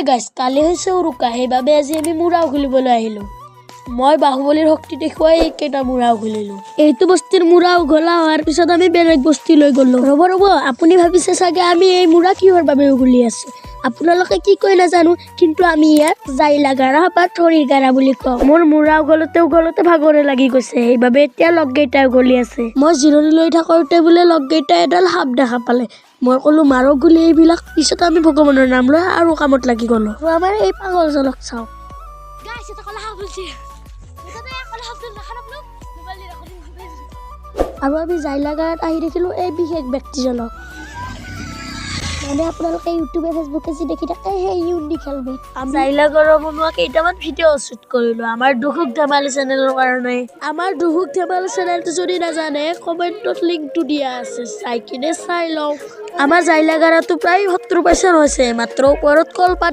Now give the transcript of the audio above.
গাইছ, কালি হৈছে উৰুকা। সেইবাবে আজি আমি মূৰা উঘালিবলৈ আহিলোঁ। মই বাহুবলীৰ শক্তি দেখুৱাই এইকেইটা মূৰা উঘালিলোঁ। এইটো বস্তিৰ মূৰা উঘলা হোৱাৰ পিছত আমি বেলেগ বস্তিলৈ গ'লো। ৰ'ব ৰ'ব, আপুনি ভাবিছে চাগে আমি এই মূৰা কিহৰ বাবে উঘালি আছো। আপোনালোকে কি কয় নাজানো, কিন্তু আমি ইয়াক জাইলা গাৰা বা থৰিৰ গাৰা বুলি কওঁ। মোৰ মূৰা উঘালোতে উঘালোতে ভাগৰে লাগি গৈছে। সেইবাবে এতিয়া লগকেইটা উঘালি আছে। মই জিৰণি লৈ থাকোঁতে বোলে লগকেইটা এডাল সাপ দেখা পালে। মই ক'লো, মাৰক গুলি এইবিলাক। পিছত আমি ভগৱানৰ নাম লৈ আৰু কামত লাগি গ'লো। আৰু আমাৰ এই পাগলজনক চাওক। গাইছ, এটা কলা সাপ ওলছে। কলা সাপটো দেখা নাপালো, মোবাইল ৰেকৰ্ডিং। আৰু আমি জাইলাগাৰত আহি দেখিলোঁ এই বিশেষ ব্যক্তিজনক। মানে আপোনালোকে ইউটিউবে, ফেচবুকে যি দেখি থাকে, সেই ইউনিক হেলমেট। জাইলাগড়ৰ বনোৱা কেইটামান ভিডিঅ' শ্বুট কৰিলোঁ আমাৰ দুখুক ধেমালি চেনেলৰ কাৰণে। আমাৰ দুখুক ধেমালি চেনেলটো যদি নাজানে, কমেণ্টত লিংকটো দিয়া আছে, চাই কিনে চাই লওক। আমাৰ জাইলাগাৰাটো প্ৰায় 70% হৈছে, মাত্ৰ ওপৰত কলপাত